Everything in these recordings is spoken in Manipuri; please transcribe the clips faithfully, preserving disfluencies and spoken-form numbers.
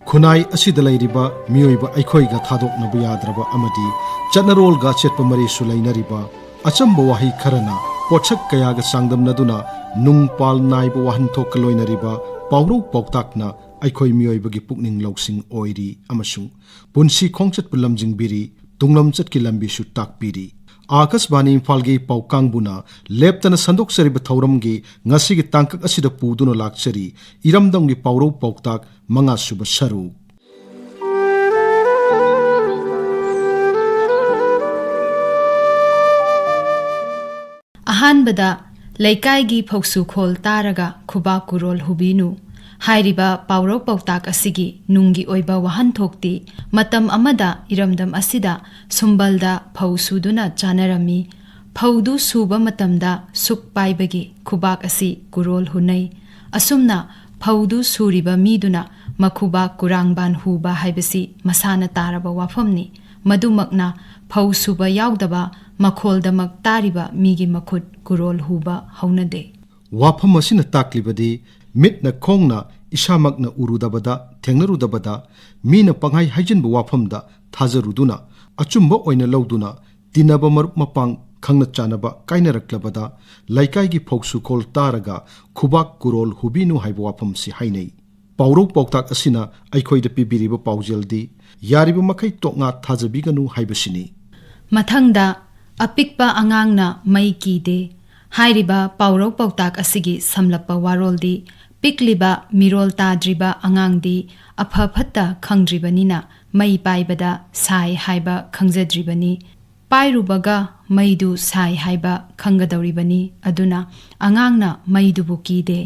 ꯈꯨꯟꯅꯥꯏ ꯑꯁꯤꯗ ꯂꯩꯔꯤꯕ ꯃꯤꯑꯣꯏꯕ ꯑꯩꯈꯣꯏꯒ ꯊꯥꯗꯣꯛꯅꯕ ꯌꯥꯗ꯭ꯔꯕ ꯑꯃꯗꯤ ꯆꯠꯅꯔꯣꯜꯒ ꯑꯆꯦꯠꯄ ꯃꯔꯤꯁꯨ ꯂꯩꯅꯔꯤꯕ ꯑꯆꯝꯕ ꯋꯥꯍꯩ ꯈꯔꯅ ꯄꯣꯠꯁꯛ ꯀꯌꯥꯒ ꯆꯥꯡꯗꯝꯅꯗꯨꯅ ꯅꯨꯡ ꯄꯥꯜ ꯅꯥꯏꯕ ꯋꯥꯍꯟꯊꯣꯛꯀ ꯂꯣꯏꯅꯔꯤꯕ ꯄꯥꯎꯔꯧ ꯄꯥꯎꯇꯥꯛꯅ ꯑꯩꯈꯣꯏ ꯃꯤꯑꯣꯏꯕꯒꯤ ꯄꯨꯛꯅꯤꯡ ꯂꯧꯁꯤꯡ ꯑꯣꯏꯔꯤ ꯑꯃꯁꯨꯡ ꯄꯨꯟꯁꯤ ꯈꯣꯡꯆꯠꯄꯨ ꯂꯝꯖꯤꯡꯕꯤꯔꯤ, ꯇꯨꯡꯂꯝꯆꯠꯀꯤ ꯂꯝꯕꯤꯁꯨ ꯇꯥꯛꯄꯤꯔꯤ꯫ ꯑꯥꯀꯥꯁꯕꯥꯅꯤ ꯏꯝꯐꯥꯜꯒꯤ ꯄꯥꯎ ꯀꯥꯡꯕꯨꯅ ꯂꯦꯞꯇꯅ ꯁꯟꯗꯣꯛꯆꯔꯤꯕ ꯊꯧꯔꯝꯒꯤ ꯉꯁꯤꯒꯤ ꯇꯥꯡꯀꯛ ꯑꯁꯤꯗ ꯄꯨꯗꯨꯅ ꯂꯥꯛꯆꯔꯤ ꯏꯔꯝꯗꯝꯒꯤ ꯄꯥꯎꯔꯧ ꯄꯥꯎꯇꯥꯛ ꯃꯉꯥꯁꯨꯕ ꯁꯔꯨꯛ꯫ ꯑꯍꯥꯟꯕꯗ, ꯂꯩꯀꯥꯏꯒꯤ ꯐꯧꯁꯨ ꯈꯣꯜ ꯇꯥꯔꯒ ꯈꯨꯕꯥꯛ ꯀꯨꯔꯣꯜ ꯍꯨꯕꯤꯅꯨ꯫ ꯍꯥꯏꯔꯤꯕ ꯄꯥꯎꯔꯧ ꯄꯥꯎꯇꯥꯛ ꯑꯁꯤꯒꯤ ꯅꯨꯡꯒꯤ ꯑꯣꯏꯕ ꯋꯥꯍꯟꯊꯣꯛꯇꯤ, ꯃꯇꯝ ꯑꯃꯗ ꯏꯔꯝꯗꯝ ꯑꯁꯤꯗ ꯁꯨꯝꯕꯜꯗ ꯐꯧ ꯁꯨꯗꯨꯅ ꯆꯥꯅꯔꯝꯃꯤ꯫ ꯐꯧꯗꯨ ꯁꯨꯕ ꯃꯇꯝꯗ ꯁꯨꯛ ꯄꯥꯏꯕꯒꯤ ꯈꯨꯕꯥꯛ ꯑꯁꯤ ꯀꯨꯔꯣꯜ ꯍꯨꯅꯩ꯫ ꯑꯁꯨꯝꯅ ꯐꯧꯗꯨ ꯁꯨꯔꯤꯕ ꯃꯤꯗꯨꯅ ꯃꯈꯨꯕꯥꯛ ꯀꯨꯔꯥꯡꯕꯥꯟ ꯍꯨꯕ ꯍꯥꯏꯕꯁꯤ ꯃꯁꯥꯅ ꯇꯥꯔꯕ ꯋꯥꯐꯝꯅꯤ꯫ ꯃꯗꯨꯃꯛꯅ ꯐꯧ ꯁꯨꯕ ꯌꯥꯎꯗꯕ ꯃꯈꯣꯜꯗꯃꯛ ꯇꯥꯔꯤꯕ ꯃꯤꯒꯤ ꯃꯈꯨꯠ ꯀꯨꯔꯣꯜ ꯍꯨꯕ ꯍꯧꯅꯗꯦ꯫ ꯋꯥꯐꯝ ꯑꯁꯤꯅ ꯇꯥꯛꯂꯤꯕꯗꯤ ꯃꯤꯠꯅ ꯈꯣꯡꯅ ꯏꯁꯥꯃꯛꯅ ꯎꯔꯨꯗꯕꯗ, ꯊꯦꯡꯅꯔꯨꯗꯕꯗ, ꯃꯤꯅ ꯄꯪꯍꯥꯏ ꯍꯥꯏꯖꯤꯟꯕ ꯋꯥꯐꯝꯗ ꯊꯥꯖꯔꯨꯗꯨꯅ, ꯑꯆꯨꯝꯕ ꯑꯣꯏꯅ ꯂꯧꯗꯨꯅ, ꯇꯤꯟꯅꯕ ꯃꯔꯨꯞ ꯃꯄꯥꯡ ꯈꯪꯅ ꯆꯥꯟꯅꯕ ꯀꯥꯏꯅꯔꯛꯂꯕꯗ ꯂꯩꯀꯥꯏꯒꯤ ꯐꯧꯁꯨꯈꯣꯜ ꯇꯥꯔꯒ ꯈꯨꯕꯥꯛ ꯀꯨꯔꯣꯜ ꯍꯨꯕꯤꯅꯨ ꯍꯥꯏꯕ ꯋꯥꯐꯝꯁꯤ ꯍꯥꯏꯅꯩ꯫ ꯄꯥꯎꯔꯧ ꯄꯥꯎꯇꯥꯛ ꯑꯁꯤꯅ ꯑꯩꯈꯣꯏꯗ ꯄꯤꯕꯤꯔꯤꯕ ꯄꯥꯎꯖꯦꯜꯗꯤ ꯌꯥꯔꯤꯕ ꯃꯈꯩ ꯇꯣꯛꯉꯥ ꯊꯥꯖꯕꯤꯒꯅꯨ ꯍꯥꯏꯕꯁꯤꯅꯤ꯫ ꯃꯊꯪꯗ, ꯑꯄꯤꯛꯄ ꯑꯉꯥꯡꯅ ꯃꯩ ꯀꯤꯗꯦ꯫ ꯍꯥꯏꯔꯤꯕ ꯄꯥꯎꯔꯧ ꯄꯥꯎꯇꯥꯛ ꯑꯁꯤꯒꯤ ꯁꯝꯂꯞꯄ ꯋꯥꯔꯣꯜꯗꯤ, ꯄꯤꯛꯂꯤꯕ ꯃꯤꯔꯣꯜ ꯇꯥꯗ꯭ꯔꯤꯕ ꯑꯉꯥꯡꯗꯤ ꯑꯐ ꯐꯠꯇ ꯈꯪꯗ꯭ꯔꯤꯕꯅꯤꯅ ꯃꯩ ꯄꯥꯏꯕꯗ ꯁꯥꯏ ꯍꯥꯏꯕ ꯈꯪꯖꯗ꯭ꯔꯤꯕꯅꯤ꯫ ꯄꯥꯏꯔꯨꯕꯒ ꯃꯩꯗꯨ ꯁꯥꯏ ꯍꯥꯏꯕ ꯈꯪꯒꯗꯧꯔꯤꯕꯅꯤ꯫ ꯑꯗꯨꯅ ꯑꯉꯥꯡꯅ ꯃꯩꯗꯨꯕꯨ ꯀꯤꯗꯦ꯫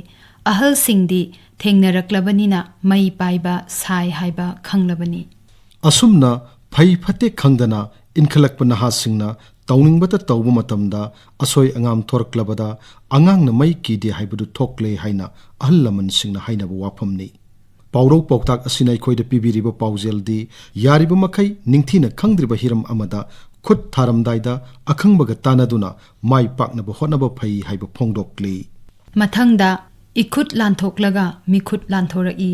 ꯑꯍꯜꯁꯤꯡꯗꯤ ꯊꯦꯡꯅꯔꯛꯂꯕꯅꯤꯅ ꯃꯩ ꯄꯥꯏꯕ ꯁꯥꯏ ꯍꯥꯏꯕ ꯈꯪꯂꯕꯅꯤ꯫ ꯑꯁꯨꯝꯅ ꯐꯩ ꯐꯠꯇꯦ ꯈꯪꯗꯅ ꯏꯟꯈꯠꯂꯛꯄ ꯅꯍꯥꯁꯤꯡꯅ ꯇꯧꯅꯤꯡꯕꯇ ꯇꯧꯕ ꯃꯇꯝꯗ ꯑꯁꯣꯏ ꯑꯉꯥꯝ ꯊꯣꯔꯛꯂꯕꯗ ꯑꯉꯥꯡꯅ ꯃꯩ ꯀꯤꯗꯦ ꯍꯥꯏꯕꯗꯨ ꯊꯣꯛꯂꯦ ꯍꯥꯏꯅ ꯑꯍꯜ ꯂꯃꯟꯁꯤꯡꯅ ꯍꯥꯏꯅꯕ ꯋꯥꯐꯝꯅꯤ꯫ ꯄꯥꯎꯔꯧ ꯄꯥꯎꯇꯥꯛ ꯑꯁꯤꯅ ꯑꯩꯈꯣꯏꯗ ꯄꯤꯕꯤꯔꯤꯕ ꯄꯥꯎꯖꯦꯜꯗꯤ ꯌꯥꯔꯤꯕ ꯃꯈꯩ ꯅꯤꯡꯊꯤꯅ ꯈꯪꯗ꯭ꯔꯤꯕ ꯍꯤꯔꯝ ꯑꯃꯗ ꯈꯨꯠ ꯊꯥꯔꯝꯗꯥꯏꯗ ꯑꯈꯪꯕꯒ ꯇꯥꯟꯅꯗꯨꯅ ꯃꯥꯏ ꯄꯥꯛꯅꯕ ꯍꯣꯠꯅꯕ ꯐꯩ ꯍꯥꯏꯕ ꯐꯣꯡꯗꯣꯛꯂꯤ꯫ ꯃꯊꯪꯗ ꯏꯈꯨꯠ ꯂꯥꯟꯊꯣꯛꯂꯒ ꯃꯤꯈꯨꯠ ꯂꯥꯟꯊꯣꯔꯛꯏ꯫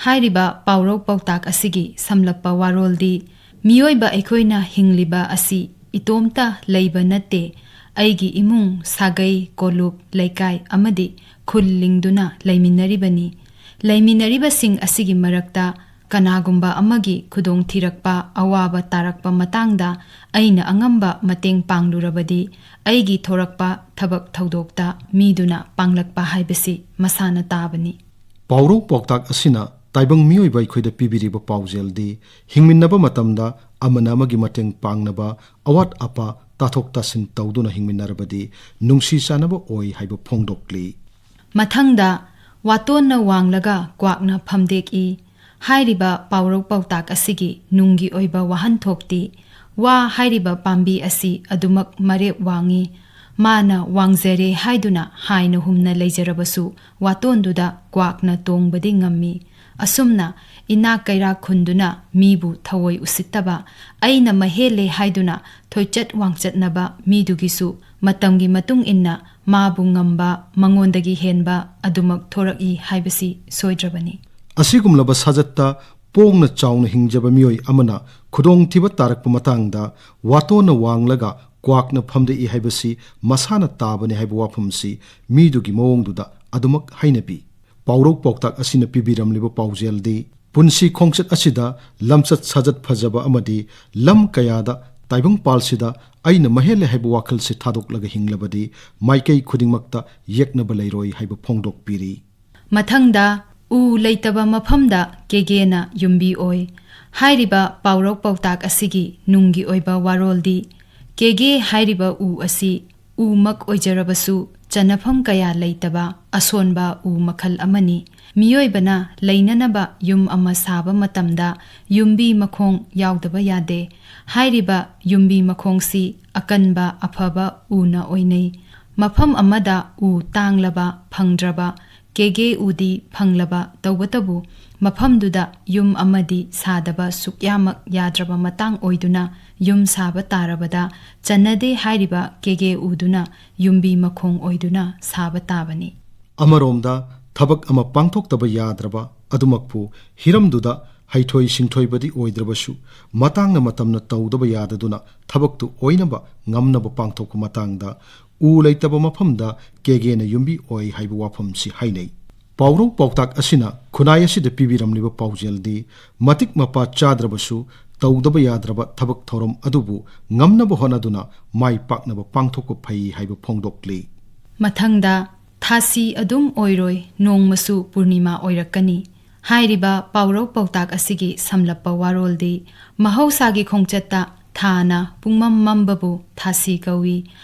ꯍꯥꯏꯔꯤꯕ ꯄꯥꯎꯔꯧ ꯄꯥꯎꯇꯥꯛ ꯑꯁꯤꯒꯤ ꯁꯝꯂꯞꯄ ꯋꯥꯔꯣꯜꯗꯤ, ꯃꯤꯑꯣꯏꯕ ꯑꯩꯈꯣꯏꯅ ꯍꯤꯡꯂꯤꯕ ꯑꯁꯤ ꯏꯇꯣꯝꯇ ꯂꯩꯕ ꯅꯠꯇꯦ, ꯑꯩꯒꯤ ꯏꯃꯨꯡ, ꯁꯥꯒꯩ, ꯀꯣꯂꯨꯞ, ꯂꯩꯀꯥꯏ ꯑꯃꯗꯤ ꯈꯨꯜ ꯂꯤꯡꯗꯨꯅ ꯂꯩꯃꯤꯟꯅꯔꯤꯕꯅꯤ꯫ ꯂꯩꯃꯤꯟꯅꯔꯤꯕꯁꯤꯡ ꯑꯁꯤꯒꯤ ꯃꯔꯛꯇ ꯀꯅꯥꯒꯨꯝꯕ ꯑꯃꯒꯤ ꯈꯨꯗꯣꯡꯊꯤꯔꯛꯄ, ꯑꯋꯥꯕ ꯇꯥꯔꯛꯄ ꯃꯇꯥꯡꯗ ꯑꯩꯅ ꯑꯉꯝꯕ ꯃꯇꯦꯡ ꯄꯥꯡꯂꯨꯔꯕꯗꯤ, ꯑꯩꯒꯤ ꯊꯣꯔꯛꯄ ꯊꯕꯛ ꯊꯧꯗꯣꯛꯇ ꯃꯤꯗꯨꯅ ꯄꯥꯡꯂꯛꯄ ꯍꯥꯏꯕꯁꯤ ꯃꯁꯥꯅ ꯇꯥꯕꯅꯤ꯫ ꯄꯥꯎꯔꯧ ꯄꯥꯎꯇꯥꯛ ꯑꯁꯤꯅ ꯇꯥꯏꯕꯪ ꯃꯤꯑꯣꯏꯕ ꯑꯩꯈꯣꯏꯗ ꯄꯤꯕꯤꯔꯤꯕ ꯄꯥꯎꯖꯦꯜꯗꯤ, ꯍꯤꯡꯃꯤꯟꯅꯕ ꯃꯇꯝꯗ ꯑꯃꯅ ꯑꯃꯒꯤ ꯃꯇꯦꯡ ꯄꯥꯡꯅꯕ, ꯑꯋꯥꯠ ꯑꯄꯥ ꯇꯥꯊꯣꯛ ꯇꯥꯁꯤꯟ ꯇꯧꯗꯨꯅ ꯍꯤꯡꯃꯤꯟꯅꯔꯕꯗꯤ ꯅꯨꯡꯁꯤ ꯆꯥꯟꯅꯕ ꯑꯣꯏ ꯍꯥꯏꯕ ꯐꯣꯡꯗꯣꯛꯂꯤ꯫ ꯃꯊꯪꯗ, ꯋꯥꯇꯣꯟꯅ ꯋꯥꯡꯂꯒ ꯀ꯭ꯋꯥꯛꯅ ꯐꯝꯗꯦꯛꯏ꯫ ꯍꯥꯏꯔꯤꯕ ꯄꯥꯎꯔꯧ ꯄꯥꯎꯇꯥꯛ ꯑꯁꯤꯒꯤ ꯅꯨꯡꯒꯤ ꯑꯣꯏꯕ ꯋꯥꯍꯟꯊꯣꯛꯇꯤ, ꯋꯥ ꯍꯥꯏꯔꯤꯕ ꯄꯥꯝꯕꯤ ꯑꯁꯤ ꯑꯗꯨꯃꯛ ꯃꯔꯦꯞ ꯋꯥꯡꯏ꯫ ꯃꯥꯅ ꯋꯥꯡꯖꯔꯦ ꯍꯥꯏꯗꯨꯅ ꯍꯥꯏꯅ ꯍꯨꯝꯅ ꯂꯩꯖꯔꯕꯁꯨ, ꯋꯥꯇꯣꯟꯗꯨꯗ ꯀ꯭ꯋꯥꯛꯅ ꯇꯣꯡꯕꯗꯤ ꯉꯝꯃꯤ꯫ ꯑꯁꯨꯝꯅ ꯏꯅꯥꯛ ꯀꯩꯔꯥꯛ ꯈꯨꯟꯗꯨꯅ ꯃꯤꯕꯨ ꯊꯑꯣꯏ ꯎꯁꯤꯠꯇꯕ, ꯑꯩꯅ ꯃꯍꯦꯜꯂꯦ ꯍꯥꯏꯗꯨꯅ ꯊꯣꯏꯆꯠ ꯋꯥꯡꯆꯠꯅꯕ ꯃꯤꯗꯨꯒꯤꯁꯨ ꯃꯇꯝꯒꯤ ꯃꯇꯨꯡ ꯏꯟꯅ ꯃꯥꯕꯨ ꯉꯝꯕ, ꯃꯉꯣꯟꯗꯒꯤ ꯍꯦꯟꯕ ꯑꯗꯨꯃꯛ ꯊꯣꯔꯛꯏ ꯍꯥꯏꯕꯁꯤ ꯁꯣꯏꯗ꯭ꯔꯕꯅꯤ꯫ ꯑꯁꯤꯒꯨꯝꯂꯕ ꯁꯥꯖꯠꯇ ꯄꯣꯡꯅ ꯆꯥꯎꯅ ꯍꯤꯡꯖꯕ ꯃꯤꯑꯣꯏ ꯑꯃꯅ ꯈꯨꯗꯣꯡꯊꯤꯕ ꯇꯥꯔꯛꯄ ꯃꯇꯥꯡꯗ ꯋꯥꯇꯣꯟꯅ ꯋꯥꯡꯂꯒ ꯀ꯭ꯋꯥꯛꯅ ꯐꯝꯗꯦꯛꯏ ꯍꯥꯏꯕꯁꯤ ꯃꯁꯥꯅ ꯇꯥꯕꯅꯤ ꯍꯥꯏꯕ ꯋꯥꯐꯝꯁꯤ ꯃꯤꯗꯨꯒꯤ ꯃꯑꯣꯡꯗꯨꯗ ꯑꯗꯨꯃꯛ ꯍꯩꯅꯕꯤ꯫ ꯄꯥꯎꯔꯧ ꯄꯥꯎꯇꯥꯛ ꯑꯁꯤꯅ ꯄꯤꯕꯤꯔꯝꯂꯤꯕ ꯄꯥꯎꯖꯦꯜꯗꯤ, ꯄꯨꯟꯁꯤ ꯈꯣꯡꯆꯠ ꯑꯁꯤꯗ ꯂꯝꯆꯠ ꯁꯥꯖꯠ ꯐꯖꯕ ꯑꯃꯗꯤ ꯂꯝ ꯀꯌꯥꯗ ꯇꯥꯏꯕꯪꯄꯥꯜꯁꯤꯗ ꯑꯩꯅ ꯃꯍꯦꯜꯂꯦ ꯍꯥꯏꯕ ꯋꯥꯈꯜꯁꯤ ꯊꯥꯗꯣꯛꯂꯒ ꯍꯤꯡꯂꯕꯗꯤ ꯃꯥꯏꯀꯩ ꯈꯨꯗꯤꯡꯃꯛꯇ ꯌꯦꯛꯅꯕ ꯂꯩꯔꯣꯏ ꯍꯥꯏꯕ ꯐꯣꯡꯗꯣꯛꯄꯤꯔꯤ꯫ ꯃꯊꯪꯗ, ꯎ ꯂꯩꯇꯕ ꯃꯐꯝꯗ ꯀꯦꯒꯦꯅ ꯌꯨꯝꯕꯤ ꯑꯣꯏ꯫ ꯍꯥꯏꯔꯤꯕ ꯄꯥꯎꯔꯧ ꯄꯥꯎꯇꯥꯛ ꯑꯁꯤꯒꯤ ꯅꯨꯡꯒꯤ ꯑꯣꯏꯕ ꯋꯥꯔꯣꯜꯗꯤ, ꯀꯦꯒꯦ ꯍꯥꯏꯔꯤꯕ ꯎ ꯑꯁꯤ ꯎꯃꯛ ꯑꯣꯏꯖꯔꯕꯁꯨ ꯆꯟꯅꯐꯝ ꯀꯌꯥ ꯂꯩꯇꯕ ꯑꯁꯣꯟꯕ ꯎ ꯃꯈꯜ ꯑꯃꯅꯤ꯫ ꯃꯤꯑꯣꯏꯕꯅ ꯂꯩꯅꯅꯕ ꯌꯨꯝ ꯑꯃ ꯁꯥꯕ ꯃꯇꯝꯗ ꯌꯨꯝꯕꯤ ꯃꯈꯣꯡ ꯌꯥꯎꯗꯕ ꯌꯥꯗꯦ꯫ ꯍꯥꯏꯔꯤꯕ ꯌꯨꯝꯕꯤ ꯃꯈꯣꯡꯁꯤ ꯑꯀꯟꯕ ꯑꯐꯕ ꯎꯅ ꯑꯣꯏꯅꯩ꯫ ꯃꯐꯝ ꯑꯃꯗ ꯎ ꯇꯥꯡꯂꯕ, ꯐꯪꯗ꯭ꯔꯕ, ꯀꯦꯒꯦ ꯎꯗꯤ ꯐꯪꯂꯕ, ꯇꯧꯕꯇꯕꯨ ꯃꯐꯝꯗꯨꯗ ꯌꯨꯝ ꯑꯃꯗꯤ ꯁꯥꯗꯕ ꯁꯨꯛꯌꯥꯃꯛ ꯌꯥꯗ꯭ꯔꯕ ꯃꯇꯥꯡ ꯑꯣꯏꯗꯨꯅ ꯌꯨꯝ ꯁꯥꯕ ꯇꯥꯔꯕꯗ ꯆꯟꯅꯗꯦ ꯍꯥꯏꯔꯤꯕ ꯀꯦꯒꯦ ꯎꯗꯨꯅ ꯌꯨꯝꯕꯤ ꯃꯈꯣꯡ ꯑꯣꯏꯗꯨꯅ ꯁꯥꯕ ꯇꯥꯕꯅꯤ꯫ ꯑꯃꯔꯣꯝꯗ ꯊꯕꯛ ꯑꯃ ꯄꯥꯡꯊꯣꯛꯇꯕ ꯌꯥꯗ꯭ꯔꯕ ꯑꯗꯨꯃꯛꯄꯨ ꯍꯤꯔꯝꯗꯨꯗ ꯍꯩꯊꯣꯏ ꯁꯤꯡꯊꯣꯏꯕꯗꯤ ꯑꯣꯏꯗ꯭ꯔꯕꯁꯨ ꯃꯇꯥꯡꯅ ꯃꯇꯝꯅ ꯇꯧꯗꯕ ꯌꯥꯗꯗꯨꯅ ꯊꯕꯛꯇꯨ ꯑꯣꯏꯅꯕ ꯉꯝꯅꯕ ꯄꯥꯡꯊꯣꯛꯄ ꯃꯇꯥꯡꯗ ꯎ ꯂꯩꯇꯕ ꯃꯐꯝꯗ ꯀꯦꯒꯦꯅ ꯌꯨꯝꯕꯤ ꯑꯣꯏ ꯍꯥꯏꯕ ꯋꯥꯐꯝꯁꯤ ꯍꯥꯏꯅꯩ꯫ ꯄꯥꯎꯔꯧ ꯄꯥꯎꯇꯥꯛ ꯑꯁꯤꯅ ꯈꯨꯟꯅꯥꯏ ꯑꯁꯤꯗ ꯄꯤꯕꯤꯔꯝꯂꯤꯕ ꯄꯥꯎꯖꯦꯜꯗꯤ ꯃꯇꯤꯛ ꯃꯄꯥ ꯆꯥꯗ꯭ꯔꯕꯁꯨ ꯇꯧꯗꯕ ꯌꯥꯗ꯭ꯔꯕ ꯊꯕꯛ ꯊꯧꯔꯝ ꯑꯗꯨꯕꯨ ꯉꯝꯅꯕ ꯍꯣꯠꯅꯗꯨꯅ ꯃꯥꯏ ꯄꯥꯛꯅꯕ ꯄꯥꯡꯊꯣꯛꯄ ꯐꯩ ꯍꯥꯏꯕ ꯐꯣꯡꯗꯣꯛꯂꯤ꯫ ꯃꯊꯪꯗ ꯊꯥꯁꯤ ꯑꯗꯨꯝ ꯑꯣꯏꯔꯣꯏ, ꯅꯣꯡꯃꯁꯨ ꯄꯨꯔꯅꯤꯃꯥ ꯑꯣꯏꯔꯛꯀꯅꯤ ꯍꯥꯏꯔꯤꯕ ꯄꯥꯎꯔꯧ ꯄꯥꯎꯇꯥꯛ ꯑꯁꯤꯒꯤ ꯁꯝꯂꯞꯄ ꯋꯥꯔꯣꯜꯗꯤ ꯃꯍꯧꯁꯥꯒꯤ ꯈꯣꯡꯆꯠꯇ ꯊꯥꯅ ꯄꯨꯡꯃꯝ ꯃꯝꯕꯕꯨ ꯊꯥꯁꯤ ꯀꯧꯏ꯫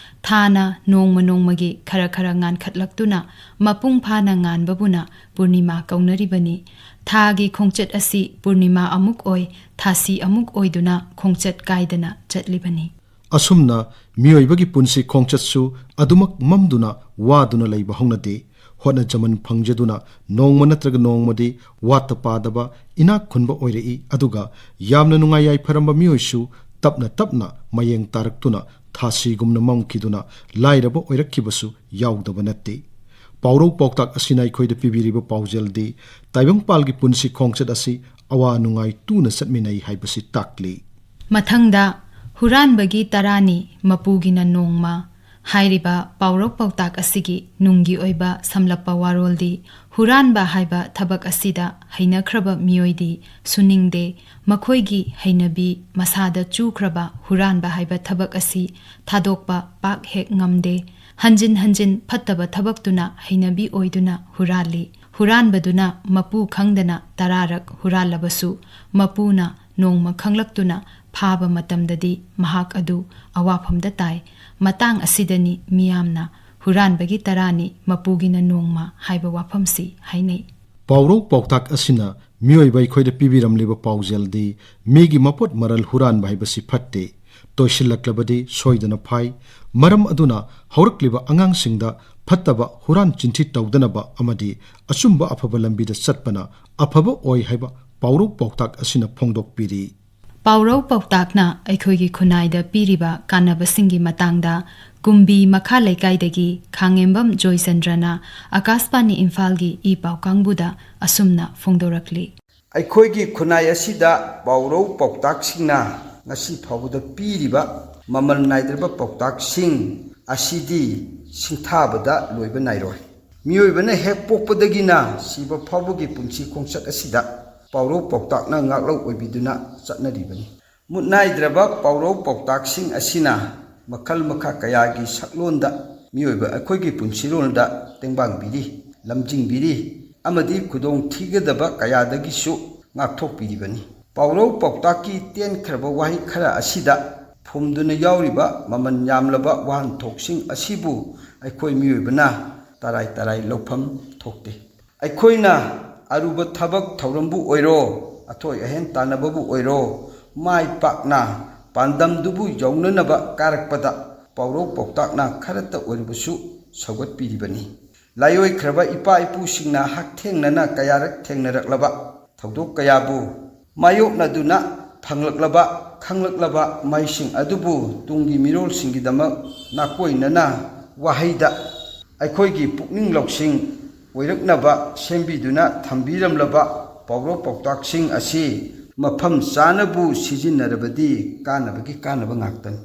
ꯊꯥꯅ ꯅꯣꯡꯃ ꯅꯣꯡꯃꯒꯤ ꯈꯔ ꯈꯔ ꯉꯥꯟꯈꯠꯂꯛꯇꯨꯅ ꯃꯄꯨꯡ ꯐꯥꯅ ꯉꯥꯟꯕꯕꯨꯅ ꯄꯨꯔꯅꯤꯃꯥ ꯀꯧꯅꯔꯤꯕꯅꯤ꯫ ꯊꯥꯒꯤ ꯈꯣꯡꯆꯠ ꯑꯁꯤ ꯄꯨꯔꯅꯤꯃꯥ ꯑꯃꯨꯛ ꯑꯣꯏ, ꯊꯥꯁꯤ ꯑꯃꯨꯛ ꯑꯣꯏꯗꯨꯅ ꯈꯣꯡꯆꯠ ꯀꯥꯏꯗꯅ ꯆꯠꯂꯤꯕꯅꯤ꯫ ꯑꯁꯨꯝꯅ ꯃꯤꯑꯣꯏꯕꯒꯤ ꯄꯨꯟꯁꯤ ꯈꯣꯡꯆꯠꯁꯨ ꯑꯗꯨꯃꯛ ꯃꯝꯗꯨꯅ ꯋꯥꯗꯨꯅ ꯂꯩꯕ ꯍꯧꯅꯗꯦ꯫ ꯍꯣꯠꯅꯖꯃꯟ ꯐꯪꯖꯗꯨꯅ ꯅꯣꯡꯃ ꯅꯠꯇ꯭ꯔꯒ ꯅꯣꯡꯃꯗꯤ ꯋꯥꯠꯇ ꯄꯥꯗꯕ ꯏꯅꯥꯛ ꯈꯨꯟꯕ ꯑꯣꯏꯔꯛꯏ, ꯑꯗꯨꯒ ꯌꯥꯝꯅ ꯅꯨꯡꯉꯥꯏ ꯌꯥꯏꯐꯔꯝꯕ ꯃꯤꯑꯣꯏꯁꯨ ꯇꯞꯅ ꯇꯞꯅ ꯃꯌꯦꯡ ꯇꯥꯔꯛꯇꯨꯅ ꯊꯥꯁꯤꯒꯨꯝꯅ ꯃꯝꯈꯤꯗꯨꯅ ꯂꯥꯏꯔꯕ ꯑꯣꯏꯔꯛꯈꯤꯕꯁꯨ ꯌꯥꯎꯗꯕ ꯅꯠꯇꯦ꯫ ꯄꯥꯎꯔꯧ ꯄꯥꯎꯇꯥꯛ ꯑꯁꯤꯅ ꯑꯩꯈꯣꯏꯗ ꯄꯤꯕꯤꯔꯤꯕ ꯄꯥꯎꯖꯦꯜꯗꯤ ꯇꯥꯏꯕꯪꯄꯥꯜꯒꯤ ꯄꯨꯟꯁꯤ ꯈꯣꯡꯆꯠ ꯑꯁꯤ ꯑꯋꯥ ꯅꯨꯡꯉꯥꯏ ꯇꯨꯅ ꯆꯠꯃꯤꯟꯅꯩ ꯍꯥꯏꯕꯁꯤ ꯇꯥꯛꯂꯤ꯫ ꯃꯊꯪꯗ ꯍꯨꯔꯥꯟꯕꯒꯤ ꯇꯔꯥꯅꯤ, ꯃꯄꯨꯒꯤꯅ ꯅꯣꯡꯃ ꯍꯥꯏꯔꯤꯕ ꯄꯥꯎꯔꯧ ꯄꯥꯎꯇꯥꯛ ꯑꯁꯤꯒꯤ ꯅꯨꯡꯒꯤ ꯑꯣꯏꯕ ꯁꯝꯂꯞꯄ ꯋꯥꯔꯣꯜꯗꯤ ꯍꯨꯔꯥꯟꯕ ꯍꯥꯏꯕ ꯊꯕꯛ ꯑꯁꯤꯗ ꯍꯩꯅꯈ꯭ꯔꯕ ꯃꯤꯑꯣꯏꯗꯤ ꯁꯨꯅꯤꯡꯗꯦ꯫ ꯃꯈꯣꯏꯒꯤ ꯍꯩꯅꯕꯤ ꯃꯁꯥꯗ ꯆꯨꯈ꯭ꯔꯕ ꯍꯨꯔꯥꯟꯕ ꯍꯥꯏꯕ ꯊꯕꯛ ꯑꯁꯤ ꯊꯥꯗꯣꯛꯄ ꯄꯥꯛ ꯍꯦꯛ ꯉꯝꯗꯦ꯫ ꯍꯟꯖꯤꯟ ꯍꯟꯖꯤꯟ ꯐꯠꯇꯕ ꯊꯕꯛꯇꯨꯅ ꯍꯩꯅꯕꯤ ꯑꯣꯏꯗꯨꯅ ꯍꯨꯔꯥꯜꯂꯤ꯫ ꯍꯨꯔꯥꯟꯕꯗꯨꯅ ꯃꯄꯨ ꯈꯪꯗꯅ ꯇꯔꯥꯔꯛ ꯍꯨꯔꯥꯜꯂꯕꯁꯨ ꯃꯄꯨꯅ ꯅꯣꯡꯃ ꯈꯪꯂꯛꯇꯨꯅ ꯐꯥꯕ ꯃꯇꯝꯗꯗꯤ ꯃꯍꯥꯛ ꯑꯗꯨ ꯑꯋꯥꯐꯝꯗ ꯇꯥꯏ꯫ ꯃꯇꯥꯡ ꯑꯁꯤꯗꯅꯤ ꯃꯤꯌꯥꯝꯅ ꯍꯨꯔꯥꯟꯕꯒꯤ ꯇꯔꯥꯅꯤ, ꯃꯄꯨꯒꯤꯅ ꯅꯣꯡꯃ ꯍꯥꯏꯕ ꯋꯥꯐꯝꯁꯤ ꯍꯥꯏꯅꯩ꯫ ꯄꯥꯎꯔꯧ ꯄꯥꯎꯇꯥꯛ ꯑꯁꯤꯅ ꯃꯤꯑꯣꯏꯕ ꯑꯩꯈꯣꯏꯗ ꯄꯤꯕꯤꯔꯝꯂꯤꯕ ꯄꯥꯎꯖꯦꯜꯗꯤ ꯃꯤꯒꯤ ꯃꯄꯣꯠ ꯃꯔꯜ ꯍꯨꯔꯥꯟꯕ ꯍꯥꯏꯕꯁꯤ ꯐꯠꯇꯦ꯫ ꯇꯣꯏꯁꯤꯜꯂꯛꯂꯕꯗꯤ ꯁꯣꯏꯗꯅ ꯐꯥꯏ꯫ ꯃꯔꯝ ꯑꯗꯨꯅ ꯍꯧꯔꯛꯂꯤꯕ ꯑꯉꯥꯡꯁꯤꯡꯗ ꯐꯠꯇꯕ ꯍꯨꯔꯥꯟ ꯆꯤꯟꯊꯤ ꯇꯧꯗꯅꯕ ꯑꯃꯗꯤ ꯑꯆꯨꯝꯕ ꯑꯐꯕ ꯂꯝꯕꯤꯗ ꯆꯠꯄꯅ ꯑꯐꯕ ꯑꯣꯏ ꯍꯥꯏꯕ ꯄꯥꯎꯔꯧ ꯄꯥꯎꯇꯥꯛ ꯑꯁꯤꯅ ꯐꯣꯡꯗꯣꯛꯄꯤꯔꯤ꯫ ꯄꯥꯎꯔꯧ ꯄꯥꯎꯇꯥꯛꯅ ꯑꯩꯈꯣꯏꯒꯤ ꯈꯨꯟꯅꯥꯏꯗ ꯄꯤꯔꯤꯕ ꯀꯥꯟꯅꯕꯁꯤꯡꯒꯤ ꯃꯇꯥꯡꯗ ꯀꯨꯝꯕꯤ ꯃꯈꯥ ꯂꯩꯀꯥꯏꯗꯒꯤ ꯈꯥꯉꯦꯝꯕꯝ ꯖꯣꯏꯆꯟꯗ꯭ꯔꯅ ꯑꯀꯥꯁꯕꯥꯅꯤ ꯏꯝꯐꯥꯜꯒꯤ ꯏ ꯄꯥꯎ ꯀꯥꯡꯕꯨꯗ ꯑꯁꯨꯝꯅ ꯐꯣꯡꯗꯣꯔꯛꯂꯤ꯫ ꯑꯩꯈꯣꯏꯒꯤ ꯈꯨꯟꯅꯥꯏ ꯑꯁꯤꯗ ꯄꯥꯎꯔꯧ ꯄꯥꯎꯇꯥꯛꯁꯤꯡꯅ ꯉꯁꯤ ꯐꯥꯎꯕꯗ ꯄꯤꯔꯤꯕ ꯃꯃꯜ ꯅꯥꯏꯗ꯭ꯔꯕ ꯄꯥꯎꯇꯥꯛꯁꯤꯡ ꯑꯁꯤꯗꯤ ꯁꯤꯡꯊꯥꯕꯗ ꯂꯣꯏꯕ ꯅꯥꯏꯔꯣꯏ꯫ ꯃꯤꯑꯣꯏꯕꯅ ꯍꯦꯛ ꯄꯣꯛꯄꯗꯒꯤꯅ ꯁꯤꯕ ꯐꯥꯎꯕꯒꯤ ꯄꯨꯟꯁꯤ ꯈꯣꯡꯆꯠ ꯑꯁꯤꯗ ꯄꯥꯎꯔꯧ ꯄꯥꯎꯇꯥꯛꯅ ꯉꯥꯛꯂꯧ ꯑꯣꯏꯕꯤꯗꯨꯅ ꯆꯠꯅꯔꯤꯕꯅꯤ꯫ ꯃꯨꯠ ꯅꯥꯏꯗ꯭ꯔꯕ ꯄꯥꯎꯔꯧ ꯄꯥꯎꯇꯥꯛꯁꯤꯡ ꯑꯁꯤꯅ ꯃꯈꯜ ꯃꯈꯥ ꯀꯌꯥꯒꯤ ꯁꯛꯂꯣꯟꯗ ꯃꯤꯑꯣꯏꯕ ꯑꯩꯈꯣꯏꯒꯤ ꯄꯨꯟꯁꯤꯔꯣꯜꯗ ꯇꯦꯡꯕꯥꯡꯕꯤꯔꯤ, ꯂꯝꯖꯤꯡꯕꯤꯔꯤ ꯑꯃꯗꯤ ꯈꯨꯗꯣꯡ ꯊꯤꯒꯗꯕ ꯀꯌꯥꯗꯒꯤꯁꯨ ꯉꯥꯛꯊꯣꯛꯄꯤꯔꯤꯕꯅꯤ꯫ ꯄꯥꯎꯔꯧ ꯄꯥꯎꯇꯥꯛꯀꯤ ꯇꯦꯟꯈ꯭ꯔꯕ ꯋꯥꯍꯩ ꯈꯔ ꯑꯁꯤꯗ ꯐꯨꯝꯗꯨꯅ ꯌꯥꯎꯔꯤꯕ ꯃꯃꯜ ꯌꯥꯝꯂꯕ ꯋꯥꯍꯟꯊꯣꯛꯁꯤꯡ ꯑꯁꯤꯕꯨ ꯑꯩꯈꯣꯏ ꯃꯤꯑꯣꯏꯕꯅ ꯇꯔꯥꯏ ꯇꯔꯥꯏ ꯂꯧꯐꯝ ꯊꯣꯛꯇꯦ꯫ ꯑꯩꯈꯣꯏꯅ ꯑꯔꯨꯕ ꯊꯕꯛ ꯊꯧꯔꯝꯕꯨ ꯑꯣꯏꯔꯣ, ꯑꯊꯣꯏ ꯑꯍꯦꯟ ꯇꯥꯟꯅꯕꯕꯨ ꯑꯣꯏꯔꯣ, ꯃꯥꯏ ꯄꯥꯛꯅ ꯄꯥꯟꯗꯝꯗꯨꯕꯨ ꯌꯧꯅꯅꯕ ꯀꯥꯔꯛꯄꯗ ꯄꯥꯎꯔꯧ ꯄꯥꯎꯇꯥꯛꯅ ꯈꯔꯇ ꯑꯣꯏꯔꯕꯁꯨ ꯁꯧꯒꯠꯄꯤꯔꯤꯕꯅꯤ꯫ ꯂꯥꯏꯑꯣꯏꯈ꯭ꯔꯕ ꯏꯄꯥ ꯏꯄꯨꯁꯤꯡꯅ ꯍꯛꯊꯦꯡꯅꯅ ꯀꯌꯥꯔꯛ ꯊꯦꯡꯅꯔꯛꯂꯕ ꯊꯧꯗꯣꯛ ꯀꯌꯥꯕꯨ ꯃꯥꯌꯣꯛꯅꯗꯨꯅ ꯐꯪꯂꯛꯂꯕ, ꯈꯪꯂꯛꯂꯕ ꯃꯍꯩꯁꯤꯡ ꯑꯗꯨꯕꯨ ꯇꯨꯡꯒꯤ ꯃꯤꯔꯣꯜꯁꯤꯡꯒꯤꯗꯃꯛ ꯅꯥꯀꯣꯏꯅꯅ ꯋꯥꯍꯩꯗ ꯑꯩꯈꯣꯏꯒꯤ ꯄꯨꯛꯅꯤꯡ ꯂꯧꯁꯤꯡ ꯑꯣꯏꯔꯛꯅꯕ ꯁꯦꯝꯕꯤꯗꯨꯅ ꯊꯝꯕꯤꯔꯝꯂꯕ ꯄꯥꯎꯔꯧ ꯄꯥꯎꯇꯥꯛꯁꯤꯡ ꯑꯁꯤ ꯃꯐꯝ ꯆꯥꯅꯕꯨ ꯁꯤꯖꯤꯟꯅꯔꯕꯗꯤ ꯀꯥꯟꯅꯕꯒꯤ ꯀꯥꯟꯅꯕ ꯉꯥꯛꯇꯅꯤ꯫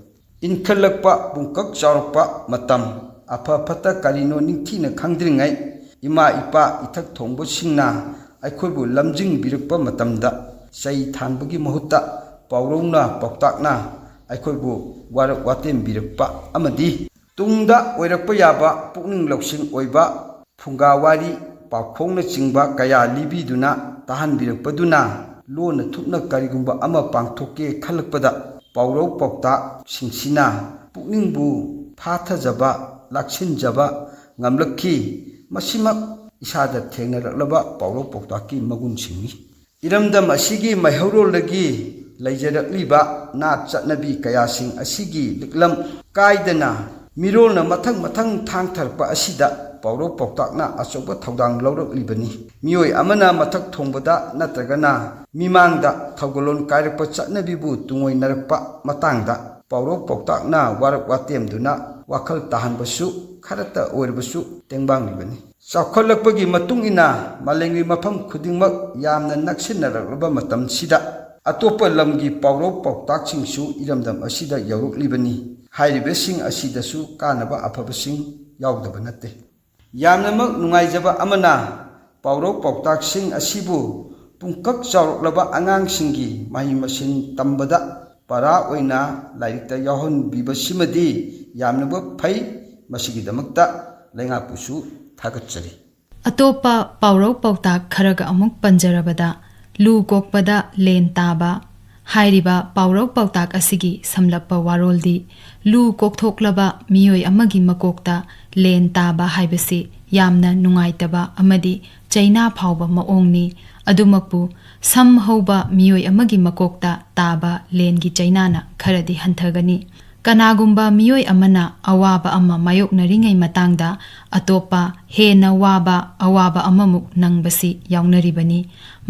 ꯏꯟꯈꯠꯂꯛꯄ, ꯄꯨꯡꯀꯛ ꯆꯥꯎꯔꯛꯄ ꯃꯇꯝ, ꯑꯐ ꯐꯠꯇ ꯀꯔꯤꯅꯣ ꯅꯤꯡꯊꯤꯅ ꯈꯪꯗ꯭ꯔꯤꯉꯩ, ꯏꯃꯥ ꯏꯄꯥ ꯏꯊꯛ ꯊꯣꯡꯕꯁꯤꯡꯅ ꯑꯩꯈꯣꯏꯕꯨ ꯂꯝꯖꯤꯡꯕꯤꯔꯛꯄ ꯃꯇꯝꯗ ꯆꯩ ꯊꯥꯟꯕꯒꯤ ꯃꯍꯨꯠꯇ ꯄꯥꯎꯔꯧꯅ ꯄꯥꯎꯇꯥꯛꯅ ꯑꯩꯈꯣꯏꯕꯨ ꯋꯥꯔꯛ ꯋꯥꯇꯦꯝꯕꯤꯔꯛꯄ ꯑꯃꯗꯤ ꯇꯨꯡꯗ ꯑꯣꯏꯔꯛꯄ ꯌꯥꯕ ꯄꯨꯛꯅꯤꯡ ꯂꯧꯁꯤꯡ ꯑꯣꯏꯕ ꯐꯨꯡꯒꯥ ꯋꯥꯔꯤ, ꯄꯥꯎꯈꯣꯡꯅꯆꯤꯡꯕ ꯀꯌꯥ ꯂꯤꯕꯤꯗꯨꯅ ꯇꯥꯍꯟꯕꯤꯔꯛꯄꯗꯨꯅ ꯂꯣꯟꯅ ꯊꯨꯞꯅ ꯀꯔꯤꯒꯨꯝꯕ ꯑꯃ ꯄꯥꯡꯊꯣꯛꯀꯦ ꯈꯜꯂꯛꯄꯗ ꯄꯥꯎꯔꯧ ꯄꯥꯎꯇꯥꯛꯁꯤꯡꯁꯤꯅ ꯄꯨꯛꯅꯤꯡꯕꯨ ꯐꯥꯊꯖꯕ, ꯂꯥꯛꯁꯤꯟꯖꯕ ꯉꯝꯂꯛꯈꯤ꯫ ꯃꯁꯤꯃꯛ ꯏꯁꯥꯗ ꯊꯦꯡꯅꯔꯛꯂꯕ ꯄꯥꯎꯔꯧ ꯄꯥꯎꯇꯥꯛꯀꯤ ꯃꯒꯨꯟꯁꯤꯡꯅꯤ꯫ ꯏꯔꯝꯗꯝ ꯑꯁꯤꯒꯤ ꯃꯩꯍꯧꯔꯣꯜꯗꯒꯤ ꯂꯩꯖꯔꯛꯂꯤꯕ ꯅꯥꯠ ꯆꯠꯅꯕꯤ ꯀꯌꯥꯁꯤꯡ ꯑꯁꯤꯒꯤ ꯂꯤꯛꯂꯝ ꯀꯥꯏꯗꯅ ꯃꯤꯔꯣꯜꯅ ꯃꯊꯪ ꯃꯊꯪ ꯊꯥꯡꯊꯔꯛꯄ ꯑꯁꯤꯗ ꯄꯥꯎꯔꯧ ꯄꯥꯎꯇꯥꯛꯅ ꯑꯆꯧꯕ ꯊꯧꯗꯥꯡ ꯂꯧꯔꯛꯂꯤꯕꯅꯤ꯫ ꯃꯤꯑꯣꯏ ꯑꯃꯅ ꯃꯊꯛ ꯊꯣꯡꯕꯗ ꯅꯠꯇ꯭ꯔꯒꯅ ꯃꯤꯃꯥꯡꯗ ꯊꯧꯒꯜꯂꯣꯟ ꯀꯥꯏꯔꯛꯄ ꯆꯠꯅꯕꯤꯕꯨ ꯇꯨꯡꯑꯣꯏꯅꯔꯛꯄ ꯃꯇꯥꯡꯗ ꯄꯥꯎꯔꯧ ꯄꯥꯎꯇꯥꯛꯅ ꯋꯥꯔꯛ ꯋꯥꯇꯦꯝꯗꯨꯅ ꯋꯥꯈꯜ ꯇꯥꯍꯟꯕꯁꯨ ꯈꯔꯇ ꯑꯣꯏꯔꯕꯁꯨ ꯇꯦꯡꯕꯥꯡꯂꯤꯕꯅꯤ꯫ ꯆꯥꯎꯈꯠꯂꯛꯄꯒꯤ ꯃꯇꯨꯡ ꯏꯟꯅ ꯃꯥꯂꯦꯝꯒꯤ ꯃꯐꯝ ꯈꯨꯗꯤꯡꯃꯛ ꯌꯥꯝꯅ ꯅꯛꯁꯤꯟꯅꯔꯛꯂꯕ ꯃꯇꯝꯁꯤꯗ ꯑꯇꯣꯞꯄ ꯂꯝꯒꯤ ꯄꯥꯎꯔꯧ ꯄꯥꯎꯇꯥꯛꯁꯤꯡꯁꯨ ꯏꯔꯝꯗꯝ ꯑꯁꯤꯗ ꯌꯧꯔꯛꯂꯤꯕꯅꯤ꯫ ꯍꯥꯏꯔꯤꯕꯁꯤꯡ ꯑꯁꯤꯗꯁꯨ ꯀꯥꯟꯅꯕ ꯑꯐꯕꯁꯤꯡ ꯌꯥꯎꯗꯕ ꯅꯠꯇꯦ꯫ ꯌꯥꯝꯅꯃꯛ ꯅꯨꯡꯉꯥꯏꯖꯕ ꯑꯃꯅ, ꯄꯥꯎꯔꯧ ꯄꯥꯎꯇꯥꯛꯁꯤꯡ ꯑꯁꯤꯕꯨ ꯄꯨꯡꯀꯛ ꯆꯥꯎꯔꯛꯂꯕ ꯑꯉꯥꯡꯁꯤꯡꯒꯤ ꯃꯍꯩ ꯃꯁꯤꯡ ꯇꯝꯕꯗ ꯄꯔꯥ ꯑꯣꯏꯅ ꯂꯥꯏꯔꯤꯛꯇ ꯌꯥꯎꯍꯟꯕꯤꯕꯁꯤꯃꯗꯤ ꯌꯥꯝꯅꯕ ꯐꯩ꯫ ꯃꯁꯤꯒꯤꯗꯃꯛꯇ ꯂꯩꯉꯥꯛꯄꯨꯁꯨ ꯊꯥꯒꯠꯆꯔꯤ꯫ ꯑꯇꯣꯞꯄ ꯄꯥꯎꯔꯧ ꯄꯥꯎꯇꯥꯛ ꯈꯔꯒ ꯑꯃꯨꯛ ꯄꯟꯖꯔꯕꯗ, ꯂꯨ ꯀꯣꯛꯄꯗ ꯂꯦꯟ ꯇꯥꯕ ꯍꯥꯏꯔꯤꯕ ꯄꯥꯎꯔꯧ ꯄꯥꯎꯇꯥꯛ ꯑꯁꯤꯒꯤ ꯁꯝꯂꯞꯄ ꯋꯥꯔꯣꯜꯗꯤ, ꯂꯨ ꯀꯣꯛꯊꯣꯛꯂꯕ ꯃꯤꯑꯣꯏ ꯑꯃꯒꯤ ꯃꯀꯣꯛꯇ ꯂꯦꯟ ꯇꯥꯕ ꯍꯥꯏꯕꯁꯤ ꯌꯥꯝꯅ ꯅꯨꯡꯉꯥꯏꯇꯕ ꯑꯃꯗꯤ ꯆꯩꯅꯥ ꯐꯥꯎꯕ ꯃꯑꯣꯡꯅꯤ꯫ ꯑꯗꯨꯃꯛꯄꯨ, ꯁꯝ ꯍꯧꯕ ꯃꯤꯑꯣꯏ ꯑꯃꯒꯤ ꯃꯀꯣꯛꯇ ꯇꯥꯕ ꯂꯦꯟꯒꯤ ꯆꯩꯅꯥꯅ ꯈꯔꯗꯤ ꯍꯟꯊꯒꯅꯤ꯫ ꯀꯅꯥꯒꯨꯝꯕ ꯃꯤꯑꯣꯏ ꯑꯃꯅ ꯑꯋꯥꯕ ꯑꯃ ꯃꯥꯌꯣꯛꯅꯔꯤꯉꯩ ꯃꯇꯥꯡꯗ ꯑꯇꯣꯞꯄ ꯍꯦꯟꯅ ꯋꯥꯕ ꯑꯋꯥꯕ ꯑꯃꯃꯨꯛ ꯅꯪꯕꯁꯤ ꯌꯥꯎꯅꯔꯤꯕꯅꯤ꯫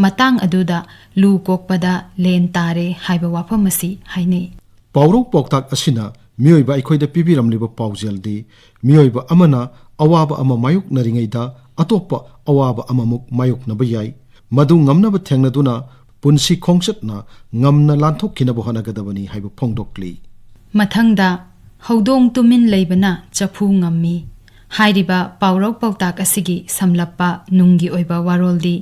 ꯃꯇꯥꯡ ꯑꯗꯨꯗ ꯂꯨ ꯀꯣꯛꯄꯗ ꯂꯦꯟ ꯇꯥꯔꯦ ꯍꯥꯏꯕ ꯋꯥꯐꯝ ꯑꯁꯤ ꯍꯥꯏꯅꯩ꯫ ꯄꯥꯎꯔꯧ ꯄꯥꯎꯇꯥꯛ ꯑꯁꯤꯅ ꯃꯤꯑꯣꯏꯕ ꯑꯩꯈꯣꯏꯗ ꯄꯤꯕꯤꯔꯝꯂꯤꯕ ꯄꯥꯎꯖꯦꯜꯗꯤ, ꯃꯤꯑꯣꯏꯕ ꯑꯃꯅ ꯑꯋꯥꯕ ꯑꯃ ꯃꯥꯌꯣꯛꯅꯔꯤꯉꯩꯗ ꯑꯇꯣꯞꯄ ꯑꯋꯥꯕ ꯑꯃꯃꯨꯛ ꯃꯥꯌꯣꯛꯅꯕ ꯌꯥꯏ꯫ ꯃꯗꯨ ꯉꯝꯅꯕ ꯊꯦꯡꯅꯗꯨꯅ ꯄꯨꯟꯁꯤ ꯈꯣꯡꯆꯠꯅ ꯉꯝꯅ ꯂꯥꯟꯊꯣꯛꯈꯤꯅꯕ ꯍꯣꯠꯅꯒꯗꯕꯅꯤ ꯍꯥꯏꯕ ꯐꯣꯡꯗꯣꯛꯂꯤ꯫ ꯃꯊꯪꯗ, ꯍꯧꯗꯣꯡ ꯇꯨꯃꯤꯟ ꯂꯩꯕꯅ ꯆꯐꯨ ꯉꯝꯃꯤ ꯍꯥꯏꯔꯤꯕ ꯄꯥꯎꯔꯧ ꯄꯥꯎꯇꯥꯛ ꯑꯁꯤꯒꯤ ꯁꯝꯂꯞꯄ ꯅꯨꯡꯒꯤ ꯑꯣꯏꯕ ꯋꯥꯔꯣꯜꯗꯤ,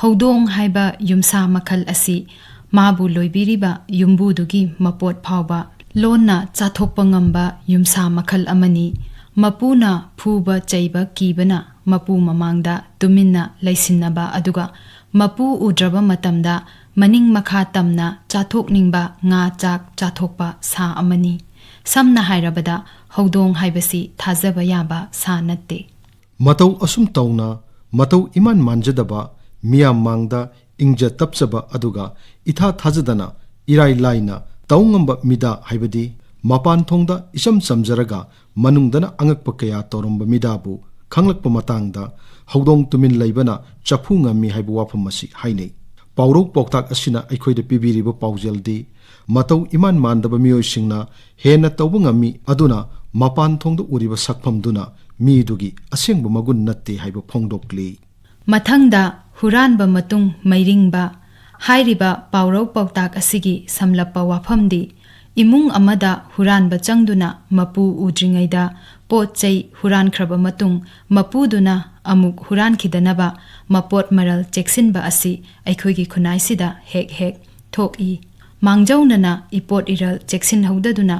ꯍꯧꯗꯣꯡ ꯍꯥꯏꯕ ꯌꯨꯝꯁꯥ ꯃꯈꯜ ꯑꯁꯤ ꯃꯥꯕꯨ ꯂꯣꯏꯕꯤꯔꯤꯕ ꯌꯨꯝꯕꯨꯗꯨꯒꯤ ꯃꯄꯣꯠ ꯐꯥꯎꯕ ꯂꯣꯟꯅ ꯆꯥꯊꯣꯛꯄ ꯉꯝꯕ ꯌꯨꯝꯁꯥ ꯃꯈꯜ ꯑꯃꯅꯤ꯫ ꯃꯄꯨꯅ ꯐꯨꯕ ꯆꯩꯕ ꯀꯤꯕꯅ ꯃꯄꯨ ꯃꯃꯥꯡꯗ ꯇꯨꯃꯤꯟꯅ ꯂꯩꯁꯤꯟꯅꯕ, ꯑꯗꯨꯒ ꯃꯄꯨ ꯎꯗ꯭ꯔꯕ ꯃꯇꯝꯗ ꯃꯅꯤꯡ ꯃꯈꯥ ꯇꯝꯅ ꯆꯥꯊꯣꯛꯅꯤꯡꯕ ꯉꯥ ꯆꯥꯛ ꯆꯥꯊꯣꯛꯄ ꯁꯥ ꯑꯃꯅꯤ꯫ ꯁꯝꯅ ꯍꯥꯏꯔꯕꯗ, ꯍꯧꯗꯣꯡ ꯍꯥꯏꯕꯁꯤ ꯊꯥꯖꯕ ꯌꯥꯕ ꯁꯥ ꯅꯠꯇꯦ꯫ ꯃꯇꯧ ꯑꯁꯨꯝ ꯇꯧꯅ, ꯃꯇꯧ ꯏꯃꯥꯟ ꯃꯥꯟꯖꯗꯕ, ꯃꯤꯌꯥꯝ ꯃꯥꯡꯗ ꯏꯪꯖ ꯇꯞꯆꯕ, ꯑꯗꯨꯒ ꯏꯊꯥ ꯊꯥꯖꯗꯅ ꯏꯔꯥꯏ ꯂꯥꯏꯅ ꯇꯧ ꯉꯝꯕ ꯃꯤꯗ ꯍꯥꯏꯕꯗꯤ ꯃꯄꯥꯟ ꯊꯣꯡꯗ ꯏꯆꯝ ꯆꯝꯖꯔꯒ ꯃꯅꯨꯡꯗꯅ ꯑꯉꯛꯄ ꯀꯌꯥ ꯇꯧꯔꯝꯕ ꯃꯤꯗꯥꯕꯨ ꯈꯪꯂꯛꯄ ꯃꯇꯥꯡꯗ ꯍꯧꯗꯣꯡ ꯇꯨꯃꯤꯟ ꯂꯩꯕꯅ ꯆꯐꯨ ꯉꯝꯃꯤ ꯍꯥꯏꯕ ꯋꯥꯐꯝ ꯑꯁꯤ ꯍꯥꯏꯅꯩ꯫ ꯄꯥꯎꯔꯧ ꯄꯥꯎꯇꯥꯛ ꯑꯁꯤꯅ ꯑꯩꯈꯣꯏꯗ ꯄꯤꯕꯤꯔꯤꯕ ꯄꯥꯎꯖꯦꯜꯗꯤ ꯃꯇꯧ ꯏꯃꯥꯟ ꯃꯥꯟꯗꯕ ꯃꯤꯑꯣꯏꯁꯤꯡꯅ ꯍꯦꯟꯅ ꯇꯧꯕ ꯉꯝꯃꯤ, ꯑꯗꯨꯅ ꯃꯄꯥꯟ ꯊꯣꯡꯗ ꯎꯔꯤꯕ ꯁꯛꯐꯝꯗꯨꯅ ꯃꯤꯗꯨꯒꯤ ꯑꯁꯦꯡꯕ ꯃꯒꯨꯟ ꯅꯠꯇꯦ ꯍꯥꯏꯕ ꯐꯣꯡꯗꯣꯛꯂꯤ꯫ ꯃꯊꯪꯗ ꯍꯨꯔꯥꯟꯕ ꯃꯇꯨꯡ ꯃꯩꯔꯤꯡꯕ ꯍꯥꯏꯔꯤꯕ ꯄꯥꯎꯔꯧ ꯄꯥꯎꯇꯥꯛ ꯑꯁꯤꯒꯤ ꯁꯝꯂꯞꯄ ꯋꯥꯐꯝꯗꯤ, ꯏꯃꯨꯡ ꯑꯃꯗ ꯍꯨꯔꯥꯟꯕ ꯆꯪꯗꯨꯅ ꯃꯄꯨ ꯎꯗ꯭ꯔꯤꯉꯩꯗ ꯄꯣꯠ ꯆꯩ ꯍꯨꯔꯥꯟꯈ꯭ꯔꯕ ꯃꯇꯨꯡ ꯃꯄꯨꯗꯨꯅ ꯑꯃꯨꯛ ꯍꯨꯔꯥꯟꯈꯤꯗꯅꯕ ꯃꯄꯣꯠ ꯃꯔꯜ ꯆꯦꯛꯁꯤꯟꯕ ꯑꯁꯤ ꯑꯩꯈꯣꯏꯒꯤ ꯈꯨꯟꯅꯥꯏꯁꯤꯗ ꯍꯦꯛ ꯍꯦꯛ ꯊꯣꯛꯏ꯫ ꯃꯥꯡꯖꯧꯅꯅ ꯏꯄꯣꯠ ꯏꯔꯜ ꯆꯦꯛꯁꯤꯟꯍꯧꯗꯗꯨꯅ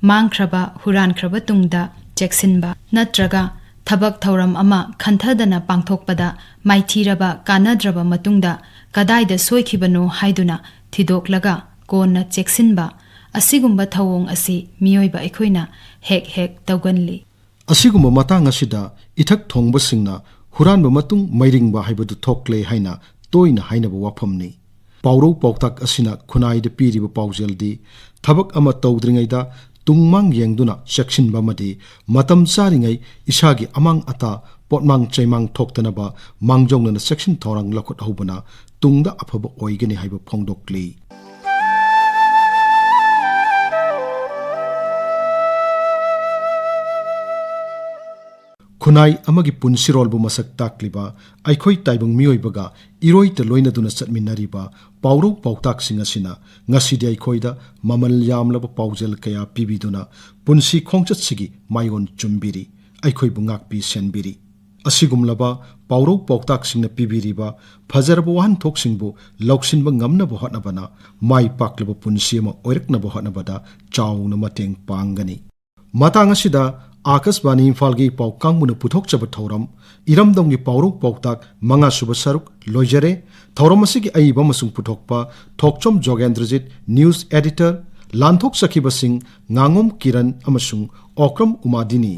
ꯃꯥꯡꯈ꯭ꯔꯕ, ꯍꯨꯔꯥꯟꯈ꯭ꯔꯕ ꯇꯨꯡꯗ ꯆꯦꯛꯁꯤꯟꯕ ꯅꯠꯇ꯭ꯔꯒ ꯊꯕꯛ ꯊꯧꯔꯝ ꯑꯃ ꯈꯟꯊꯗꯅ ꯄꯥꯡꯊꯣꯛꯄꯗ ꯃꯥꯏꯊꯤꯔꯕ, ꯀꯥꯟꯅꯗ꯭ꯔꯕ ꯃꯇꯨꯡꯗ ꯀꯗꯥꯏꯗ ꯁꯣꯏꯈꯤꯕꯅꯣ ꯍꯥꯏꯗꯨꯅ ꯊꯤꯗꯣꯛꯂꯒ ꯀꯣꯟꯅ ꯆꯦꯛꯁꯤꯟꯕ, ꯑꯁꯤꯒꯨꯝꯕ ꯊꯧꯑꯣꯡ ꯑꯁꯤ ꯃꯤꯑꯣꯏꯕ ꯑꯩꯈꯣꯏꯅ ꯍꯦꯛ ꯍꯦꯛ ꯇꯧꯒꯜꯂꯤ꯫ ꯑꯁꯤꯒꯨꯝꯕ ꯃꯇꯥꯡ ꯑꯁꯤꯗ ꯏꯊꯛ ꯊꯣꯡꯕꯁꯤꯡꯅ ꯍꯨꯔꯥꯟꯕ ꯃꯇꯨꯡ ꯃꯩꯔꯤꯡꯕ ꯍꯥꯏꯕꯗꯨ ꯊꯣꯛꯂꯦ ꯍꯥꯏꯅ ꯇꯣꯏꯅ ꯍꯥꯏꯅꯕ ꯋꯥꯐꯝꯅꯤ꯫ ꯄꯥꯎꯔꯧ ꯄꯥꯎꯇꯥꯛ ꯑꯁꯤꯅ ꯈꯨꯟꯅꯥꯏꯗ ꯄꯤꯔꯤꯕ ꯄꯥꯎꯖꯦꯜꯗꯤ ꯊꯕꯛ ꯑꯃ ꯇꯧꯗ꯭ꯔꯤꯉꯩꯗ ꯇꯨꯡꯃꯥꯡ ꯌꯦꯡꯗꯨꯅ ꯆꯦꯛꯁꯤꯟꯕ ꯑꯃꯗꯤ ꯃꯇꯝ ꯆꯥꯔꯤꯉꯩ ꯏꯁꯥꯒꯤ ꯑꯃꯥꯡ ꯑꯇꯥ ꯄꯣꯠꯃꯥꯡ ꯆꯩꯃꯥꯡ ꯊꯣꯛꯇꯅꯕ ꯃꯥꯡꯖꯧꯅꯅ ꯆꯦꯛꯁꯤꯟ ꯊꯧꯔꯥꯡ ꯂꯧꯈꯠꯍꯧꯕꯅ ꯇꯨꯡꯗ ꯑꯐꯕ ꯑꯣꯏꯒꯅꯤ ꯍꯥꯏꯕ ꯐꯣꯡꯗꯣꯛꯂꯤ꯫ ꯈꯨꯟꯅꯥꯏ ꯑꯃꯒꯤ ꯄꯨꯟꯁꯤꯔꯣꯜꯕꯨ ꯃꯁꯛ ꯇꯥꯛꯂꯤꯕ ꯑꯩꯈꯣꯏ ꯇꯥꯏꯕꯪ ꯃꯤꯑꯣꯏꯕꯒ ꯏꯔꯣꯏꯇ ꯂꯣꯏꯅꯗꯨꯅ ꯆꯠꯃꯤꯟꯅꯔꯤꯕ ꯄꯥꯎꯔꯧ ꯄꯥꯎꯇꯥꯛꯁꯤꯡ ꯑꯁꯤꯅ ꯉꯁꯤꯗꯤ ꯑꯩꯈꯣꯏꯗ ꯃꯃꯜ ꯌꯥꯝꯂꯕ ꯄꯥꯎꯖꯦꯜ ꯀꯌꯥ ꯄꯤꯕꯤꯗꯨꯅ ꯄꯨꯟꯁꯤ ꯈꯣꯡꯆꯠꯁꯤꯒꯤ ꯃꯥꯏꯑꯣꯟ ꯆꯨꯝꯕꯤꯔꯤ, ꯑꯩꯈꯣꯏꯕꯨ ꯉꯥꯛꯄꯤ ꯁꯦꯟꯕꯤꯔꯤ꯫ ꯑꯁꯤꯒꯨꯝꯂꯕ ꯄꯥꯎꯔꯧ ꯄꯥꯎꯇꯥꯛꯁꯤꯡꯅ ꯄꯤꯕꯤꯔꯤꯕ ꯐꯖꯔꯕ ꯋꯥꯍꯟꯊꯣꯛꯁꯤꯡꯕꯨ ꯂꯧꯁꯤꯟꯕ ꯉꯝꯅꯕ ꯍꯣꯠꯅꯕꯅ ꯃꯥꯏ ꯄꯥꯛꯂꯕ ꯄꯨꯟꯁꯤ ꯑꯃ ꯑꯣꯏꯔꯛꯅꯕ ꯍꯣꯠꯅꯕꯗ ꯆꯥꯎꯅ ꯃꯇꯦꯡ ꯄꯥꯡꯒꯅꯤ꯫ ꯃꯇꯥꯡ ꯑꯁꯤꯗ ꯑꯥꯀꯥꯁꯕꯥꯅꯤ ꯏꯝꯐꯥꯜꯒꯤ ꯄꯥꯎ ꯀꯥꯡꯕꯨꯅ ꯄꯨꯊꯣꯛꯆꯕ ꯊꯧꯔꯝ ꯏꯔꯝꯗꯝꯒꯤ ꯄꯥꯎꯔꯧ ꯄꯥꯎꯇꯥꯛ ꯃꯉꯥꯁꯨꯕ ꯁꯔꯨꯛ ꯂꯣꯏꯖꯔꯦ꯫ ꯊꯧꯔꯝ ꯑꯁꯤꯒꯤ ꯑꯏꯕ ꯑꯃꯁꯨꯡ ꯄꯨꯊꯣꯛꯄ ꯊꯣꯛꯆꯣꯝ ꯖꯣꯒꯦꯟꯗ꯭ꯔꯖꯤꯠ, news editor, ꯂꯥꯟꯊꯣꯛꯆꯈꯤꯕꯁꯤꯡ ꯉꯥꯉꯣꯝ ꯀꯤꯔꯟ ꯑꯃꯁꯨꯡ ꯑꯣꯀ꯭ꯔꯝ ꯎꯃꯥꯗꯤꯅꯤ꯫